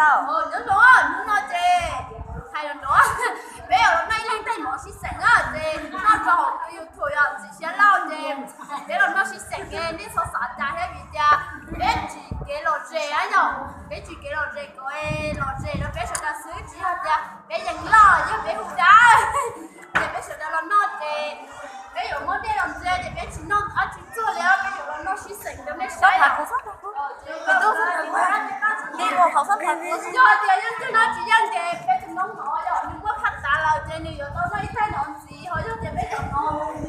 Nyob zoo, hnub no ces hais los nrov, peb yuav los noj ib leeg tej mov sib xeem na, ces noj rau hauv tus YouTube yog Txiv Siab Lauj ces peb los noj sib xeem, nej txhob xav cas thiab vim tias peb tsis kev lom zem yom, peb tsis kev lom zem kom lom zem rau peb sawv daws xwb, tsis yog tias peb yeej loj yog peb hu dawb, ces peb sawv daws los noj ces peb yuav muab dej los ntxias ces peb tsis noj dab tsi txuag li, peb yuav los noj sib xeem rau nej saib. Yog tias yeej twg noj tsis yeej ces peb tus noob no yog nws muaj phaj tav lawm ces nws yuav tau noj ib thaj no ntxiv, ho yog tias peb cov no,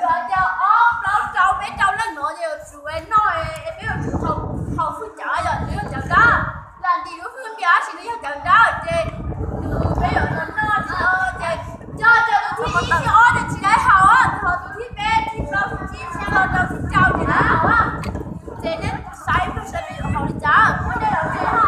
yog tias ob plaub rau peb rau leej no ces yuav tsum noj, peb yuav tsum haus hwj cawv yom, nws yog cawv dawb, lam ntim lub hwj npias tab sis nws yog cawv dawb ces nws peb yuav tau noj ces cov, cov tus thib ib thib ob ces tsis tau haus, ho tus thib peb thib plaub thib tsib thib rau rau thib rau ces tau haus. Ces nej saib peb saib peb yuav haus li cas, muab dej los ntxias.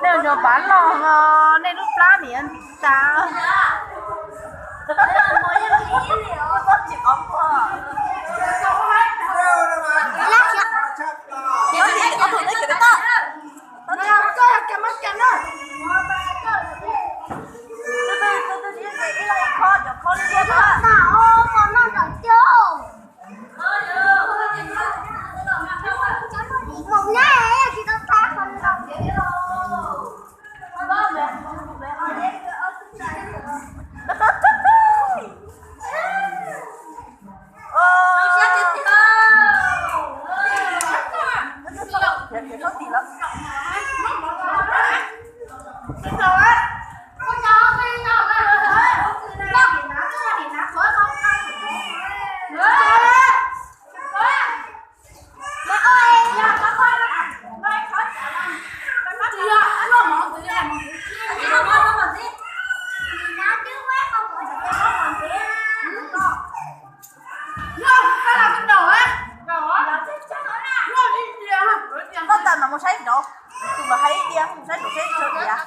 Nej ua pav loj no, nej lub plab nim ntim tas. Koj tawm mam mus saib nraud, tus mam hais ib diav, mus saib nraud seb sawv diav.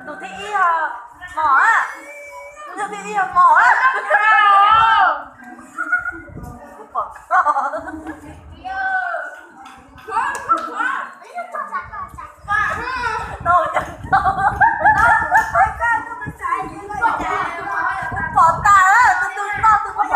Tus thib ib ho mos, tus thib ib ho mos. Kuv pom tas, tus twg noj tus kuv pom tas, kuv pom tas, kuv pom tas, kuv pom tas.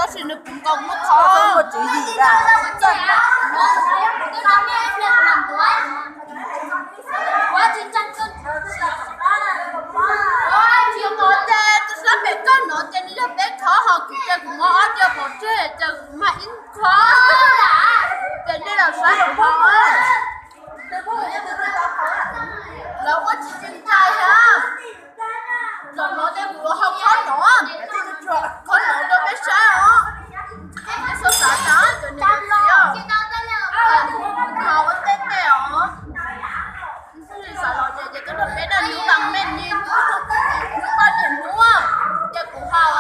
Tab sis nws kuv nkaus muab thov. Tsis nqos ces tus sab pem koj no ces nws yog peb qhov, ho kuv ces kuv muab ob diav pov tseg ces kuv mag ib qho. Ces nej los saib los pom. Lawv ua tsis tsis ntshai thiab. Zaum no tej mus hau khob no, khob no rau peb saib os. Xav xav tas cov niam txiv os, hau ua tej tej os. Xav los ces ces tuaj rau peb daj hnub las mej ni, hnub poj niam hnub, ces kuv hau.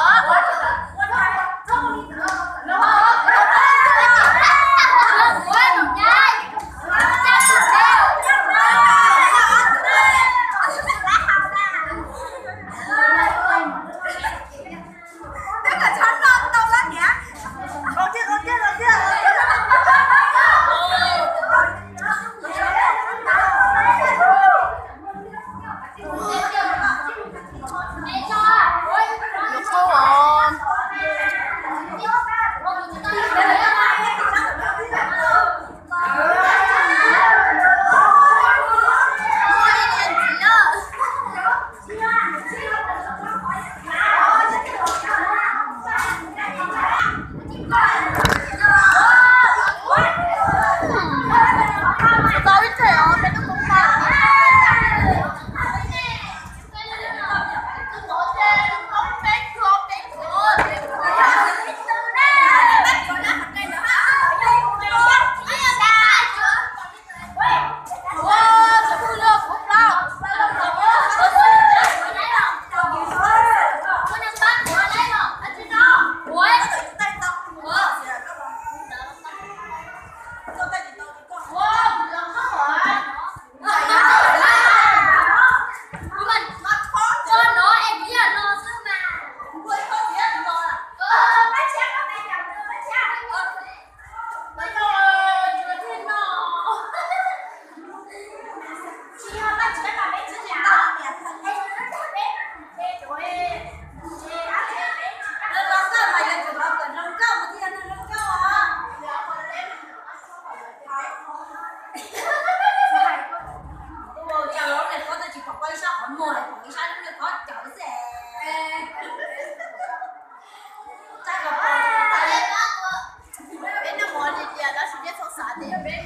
Peb noj mov li tias tab sis nej txhob xav tias peb,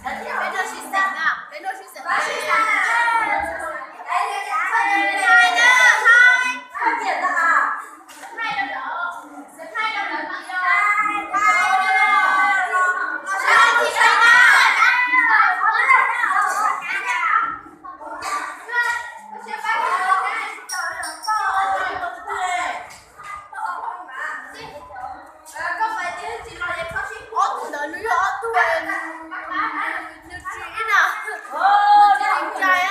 peb noj sib xeem na, peb noj sib xeem. Ob tug ntawd nws yog ob tug, nws tsis ib na, nws tsis ncai.